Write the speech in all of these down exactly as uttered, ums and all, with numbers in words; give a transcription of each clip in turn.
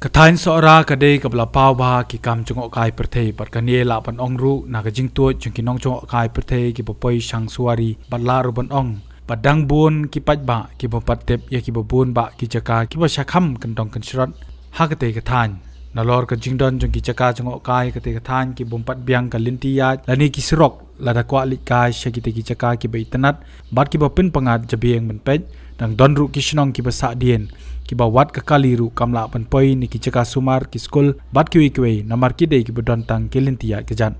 Ka thaiñ Sohra ka dei kaba la paw bha ki kam jngohkai pyrthei bad kane lah ban ong ruh na ka jingtuid jong ki nongjngohkai pyrthei kiba poi shang suwari bad lah ruh ban ong ba dang bun ki paidbah ki bym pat tip ïa kiba bun bah ki jaka kiba sha kham kyndong kynshrot ha katei ka thaiñ. Nalor ka jingdon jong ki jaka jngohkai ha katei ka thaiñ ki bym pat biang ka lynti ïaid lane ki surok, lada kwah leit kai sha kitei ki jaka kiba itynnad bad kiba pynpyngngad jabieng ban peit, dang don ruh ki shnong kiba sahdien kiba wat ka kali ruh kam lah ban poi ne ki jaka sumar, ki skul bad kiwei kiwei, namar ki dei kiba don tang ki lynti ïaid kjat.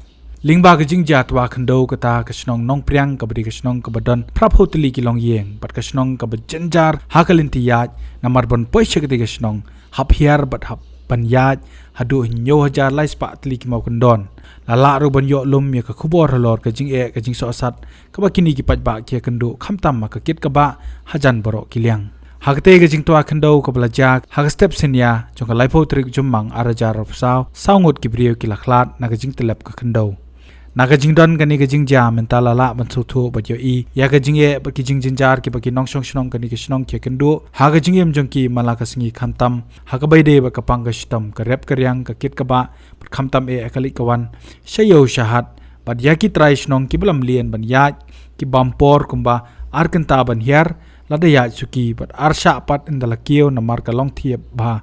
Lyngba ka jingjia twa khyndew, kata ka shnong Nongpriang kaba dei ka shnong kaba don phra phew tylli ki longïing bad ka shnong kaba jynjar ha ka lynti ïaid, namar ban poi sha katei ka shnong hap hiar bad hap ban ïaid haduh hynñiew hajar lai spah tylli ki mawkyndon. La lah ruh ban ïoh lum ïa ka khubor halor ka jingeh ka jingsohsat kaba kine ki paidbah ki ïakynduh, khamtam ha ka kit ka bah hajan baroh ki liang. Ha katei ka jingtwa khyndew kaba la jia ha ka step senior jong ka laiphew tarik Jymmang ar hajar arphew saw, saw ngut ki briew ki la khlad na ka jingtyllep ka khyndew. Na ka jingdon kane ka jingjia, mynta la lah ban sngewthuh bad ïohi ïa ka jingeh bad ki jingjynjar kiba ki nongshong shnong kane ka shnong ki ïakynduh ha ka jingim jong ki man la ka sngi, khamtam ha kaba ïadei bad ka pang ka shitom, ka rep ka riang, ka kit ka bah bad khamtam eh ha ka leit ka wan sha ïew sha hat, bad ïa ki trai shnong kiba lamlian ban ïaid, ki bam por kumba ar kynta ban hiar lada ïaid suki bad ar shah pat ynda la kiew namar ka long thiep bha.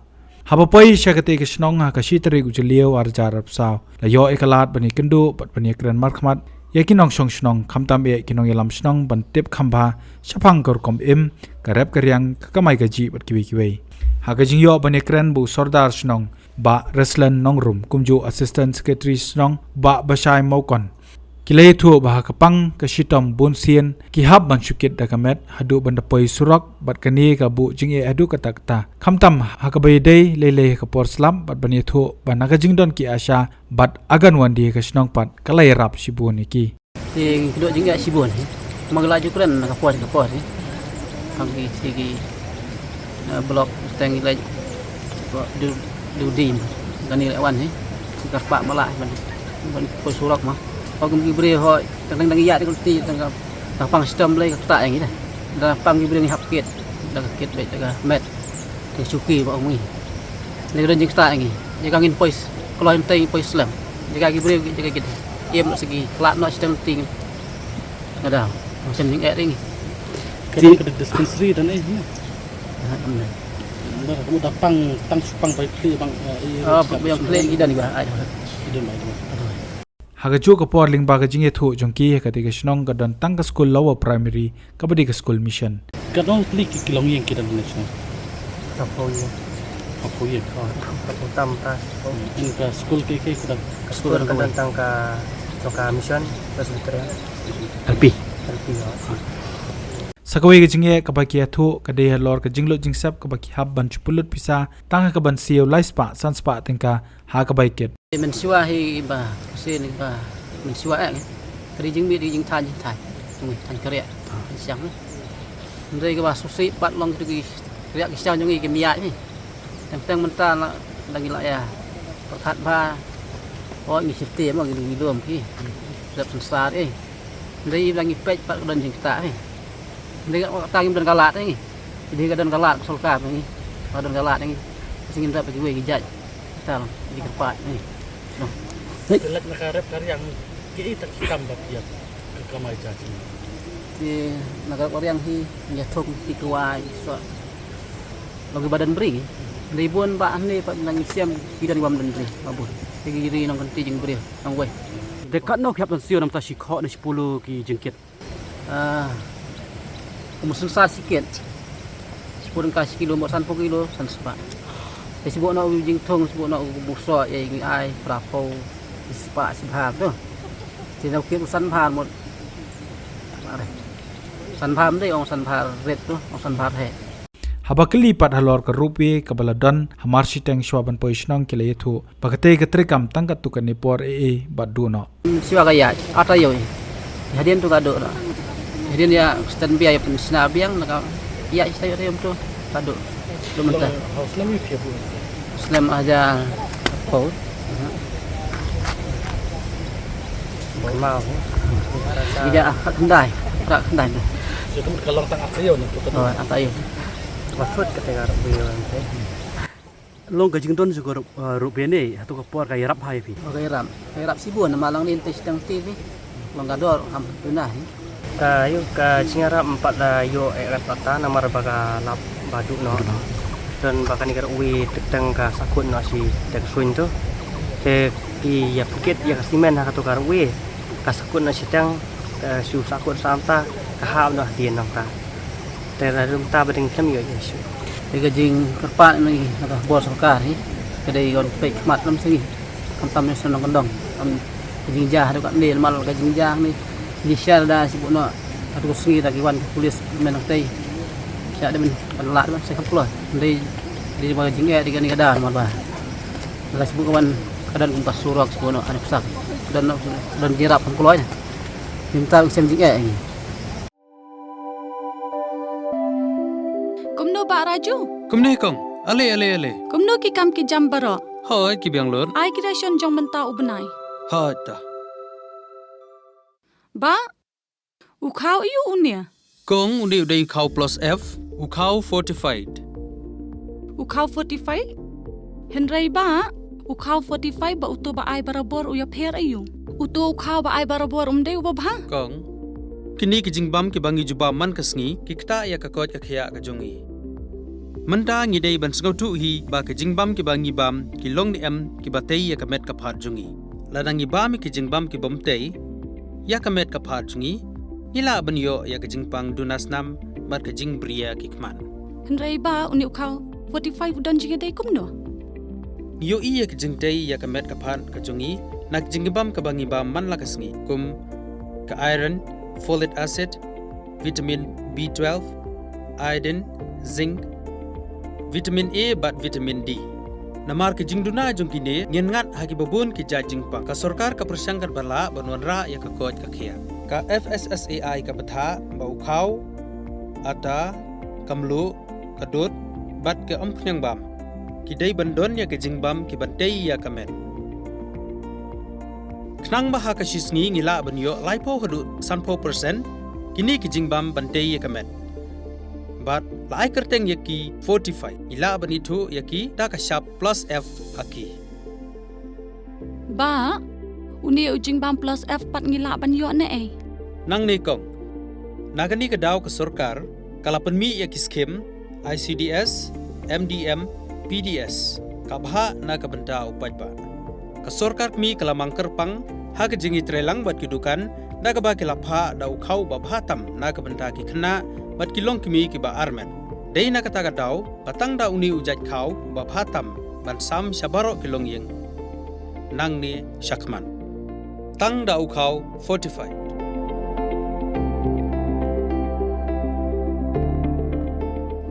Haba poi sha katei ka shnong ha ka shi tarik u Jylliew ar hajar arphew saw, la ïoh ïa ka lad ban ïakynduh bad ban ïakren markhmat ïa ki nongshong shnong, khamtam eh ki nongïalam shnong, ban tip kham bha shaphang ka rukom im, ka rep ka riang, ka kamai kajih bad kiwei kiwei. Ha ka jingïoh ban ïakren bad u Sordar shnong Bah Reslen Nongrum, kumjuh Assistant Secretary shnong Bah Bashai Mawkon, ki la ïathuh ba ha ka pang ka shitom bunsien ki hap ban shu kit da ka met haduh ban da poi surok, bad kane ka buh jingeh haduh katta katta, khamtam ha kaba ïadei lei lei ha ka por slap, bad ban ïathuh ba na ka jingdon ki ASHA bad Anganwadi ha ka shnong pat, ka la ïarap shibun ïa ki. Te ngi kynduh jingeh shibun hi. Kumba ngi la ju kren na ka por ka por hi. Tang ki, ki, ki, eh, block teng ngi leit du, du dim. Kane leh wan hi. Kyrpad ma lah ban, ban poi surok ma. Hok kum ki briew hoi, tang tang ïa ka lynti, tang ka, tang pang shitom Blei ka ktah ïa ngi da. Da pang ki briew ngi hap kit, da ka kit beit da ka met. Te shuki ba ong ngi. Ni ka don jingktah ïa ngi. Jaka ngin poi s-, kloi ym tei poi slem. Jaka ki briew, jaka ki. Ïem noh sha ki, khlad noh sha teng ting. Nga da. Ym shem jingeh ïa ngi. Ka don ka dispensary don eh, ne? Ha, ym ne. Bar, ka mut da pang, tang shu pang bai khlieh bang, eh, i Ah, bai khlieh ki don ba, ai. Ki don ba, i don. Aduh. Ha kajuh ka por, lyngba ka jingïathuh jong ki, ha katei ka shnong ka don tang ka skul Lower Primary kaba dei ka skul mission. Katno tylli ki, ki longïing ki don ha katei ka shnong? Ka phew ïing. Ka phew ïing. Oh, ka phew tam ta. Hmm, ka skul ki, ki, ki don? Ka skul ka don tang ka, jong ka mission, Presbyterian. L P. L P, oh. Sa kawei ka jingeh kaba ki ïathuh ka dei halor ka jinglut jingsep kaba ki hap ban shu pynlut pisa tang ha ka ban siew lai spah san spah tyngka ha ka bai kit. Mynshuwa hi ba, sien ba, mynshuwa eh. Ka dei jingmih, dei jingthaiñ, jingthaiñ. Jong ngi, thaiñ ka riah. Thaiñ siang ni. Hynrei kaba sngewsih pat long ki riah ki siang jong ngi ki ym ïaid ni. Teng teng mynta la, la ngi la ïa pyrkhat bha. Oh, ngi shyrti mo ngi, ngi lum ki. Dep synsar eh. Hynrei la ngi peit pat ka don jingktah eh. Hynrei ka tang ngim don ka lad ngi. Dei ka don ka lad ka sorkar ngi. Ka don ka lad ngi. Sngewsih ngim don pat kiwei ki jait. Ka tang jingkyrpad ngi. Noh. Te leit na ka rep ka riang, kiei kita ki kam ba phi ïa ka kamai jait ngi? Te na ka rep ka riang hi, ïa thung ki kwai, so. Long kiba don bri. Hynrei bun ba hangne pat nang shem ki don bym don bri. Ba bun. Te ki ri nongkynti jingbriew nongwei. Te katno phi hap ban siew na bynta shi khoh ne shiphew ki jingkit? Ah, kum synsar shi kit. Shiphew tyngka shi kilo, mut sanphew kilo, san spah. Te shu buh noh u jingthung, shu buh noh u busoh, ïa ngi ai, phra phew, shi spah, shibha to. Te na u kit u sanphew mut. Are. Sanphew ym dei, ong sanphew rit to, ong sanphew heh. Haba kylli pat halor ka ropeway kaba la don hamar shiteng shuwa ban poi shnong, ki la ïathuh ba katei ka treikam tang katto katne por ei ei bad duh noh. Shuwa ka ïaid, ar taïew. Hadien to ka duh noh. Hadien ïa stand by, ïa pynshna biang na ka ïaid shi taïew, taïew to ka duh. Duh mynta. Hau snem ïa phi ïa buh? Snem hajar arphew. Ïa, ah, khyndai. Khyndai. Ïa, ka mut ka long tang ar taïew na to ka duh. Oh, ar taïew. Ba sut kata ka ropeway te. Long ka jingdon jong ka rup, uh, rup bene, hato ka por ka ïarap ha ïa phi? Ka ïarap, ka ïarap shibun, namar long ni te shitang T V. Long ka dor, am, tu na, hi. Ka, ïoh ka jingïarap ym pat da ïoh eh kat pat ta, namar ba ka lap ba duk noh. Duk noh. Don ba kane ka rup wi teng teng ka sahkut noh shi teng suin tu. Te ki ïa pynket ïa ka simen ha kato ka rup wi. Ka sahkut noh shiteng, ka shu sahkut sa mynta, ka hap noh hadien nangta. Te la dum ta ba dang khlem ïoh ïa shu. Te ka jingkyrpad na ngi na ka bor sorkar hi, ka dei ban peit khmat lem sngi. Khamtam ïa shnong kyndong. Am ka jingjia haduh katne, namar ka jingjia ni, jingjia da shibun noh. Haduh ka sngi da ki wan ki pulis men tang tei. Sha dei men ban lah dei men sa ka ploh. Dei, dei ba ka jingeh dei kane ka da namar ba. Da shibun ka wan ka don kum ka surok shibun noh, ane psak. Don noh, don jingïarap kum kloi. Mynta u sem jingeh ngi. Kumno Bah Raju? Kumne kong. Ale, ale, ale. Kumno ki kam ki jam baroh? Hooid, ki biang lut. Ai ki ration jong mynta u bnai. Hooid ta. Bah, u khaw aiu une? Kong, une u dei u khaw plus F, u khaw fortified. U khaw fortified? Hynrei bah, u khaw fortified bad uto ba ai barabor u ïapher aiu? Uto u khaw ba ai barabor um dei uba bha? Kong, kine ki jingbam kiba ngi ju bam man ka sngi, ki ktah ïa ka koit ka khiah ka jong ngi. Mynta ngi dei ban sngewthuh hi ba ki jingbam kiba ngi bam, ki long ne em kiba tei ïa ka met ka phad jong ngi. Lada ngi bam ïa ki jingbam kibym tei ïa ka met ka phad jong ngi, ngi lah ban ïoh ïa ka jingpang duna snam bad ka jingbriew ïa ki khmat. Hynrei bah, une u khaw fortified u don jingïadei kumno? Ngi ïohi ïa ka jingtei ïa ka met ka phad ka jong ngi na ka jingbam kaba ngi bam man la ka sngi, kum ka iron, folic acid, vitamin B twelve, iodine, zinc, vitamin A bad vitamin D. Namar ka jingduna jong kine, ngin ngat ha kiba bun ki jait jingpang. Ka sorkar ka pyrshang katba lah ban wanrah ïa ka koit ka khiah. Ka F S S A I ka bthah ba u khaw, ata, ka mluh, ka dud bad ka umphniang bam, ki dei ban don ïa ka jingbam kiban tei ïa ka met. Khnang ba ha ka shi sngi ngi lah ban ïoh laiphew haduh sanphew percent kine ki jingbam ban tei ïa ka met. Bad la ai kyrteng ïa ki fortified, ngi lah ban ithuh ïa ki da ka shap plus F ha ki. Bah, une u jingbam plus F pat ngi lah ban ïoh ne ei? Nangne kong. Na kane ka daw ka sorkar ka la pynmih ïa ki skim I C D S, M D M, P D S, ka bha na ka bynta u paidbah. Ka sorkar kmie ka la mang kyrpang ha ka jingïatreilang bad ki dukan da kaba ki la phah da u khaw uba bha tam na ka bynta ki khynnah bad ki longkmie kiba armet. Dei na kata ka daw ba tang da une u jait khaw uba bha tam ban sam sha baroh ki longïing nangne shakhmat. Tang da u khaw fortified.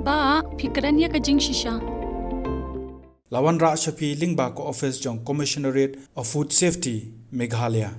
Bah, phi kren ïa ka jingshisha. La wanrah sha phi lyngba ka office jong Commissionerate of Food Safety, Meghalaya.